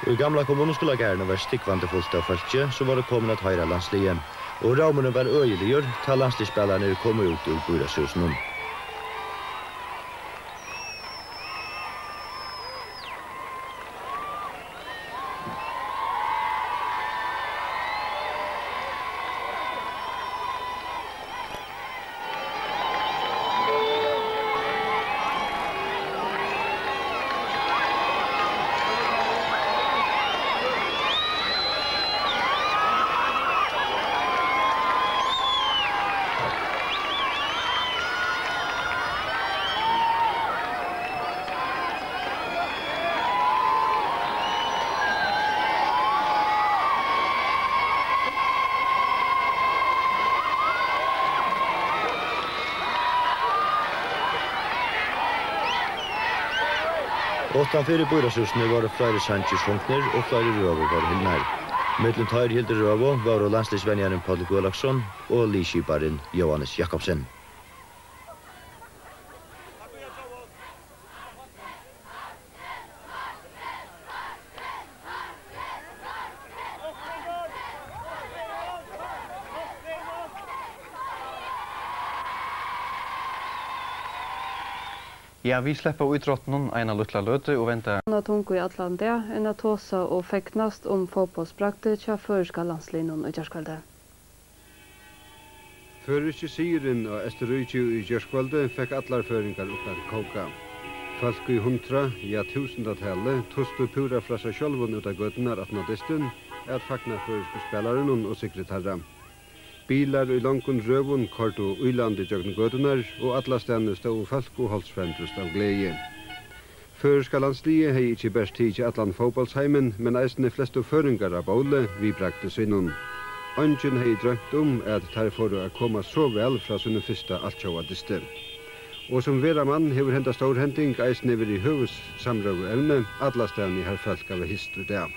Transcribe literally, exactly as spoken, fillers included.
Í gamla kommunuskúlagarðinum var stúgvandi fult av fólki, sum vóru komin at hoyra landsliðið, og rómurin var øgiligur, tá landsliðsspælararnir komu út úr býráðshúsinum. Uttanfyri býráðshúsini vóru fleiri sangir sungnir og fleiri røður vóru hildnar. Millum teir hildu røðu vóru landsliðsvenjarin Páll Guðlaugsson og liðskiparin Jóhannes Jakobsen. Ja, vit sleppa ítróttunum eina lítla løtu og venda. Manna tungu í allan dag enn at tosa og fegnast um fótbóltsbragdið hjá føroyska landsliðnum í gjárkvøldið. Føroyski sigurin á Eysturríki í gjárkvøldið fekk allar føroyingar upp at kóka. Fólk í hundrað, ja, túsundatali tustu púra frá sær sjálvum út á gøturnar aftan á dystin at fagna føroysku spælarunum og sigri teirra. Bilar í longum røðum koyrdu ýlandi gjøgnum gøturnar, og allastaðni stóðu fólk og hálsfevndust av gleði. Føroyska landsliðið hevði ikki bert tikið allan fótbóltsheimin, men eisini flestu føroyingar á bóli við bragdi sínum. Eingin hevði droymt um, at teir fóru at koma so væl frá sínum fyrsta altjóða dysti. Og sum vera man hevur henda stórhending eisini verið høvuðssamrøðuevni allastaðni, har fólk hava hist í dag.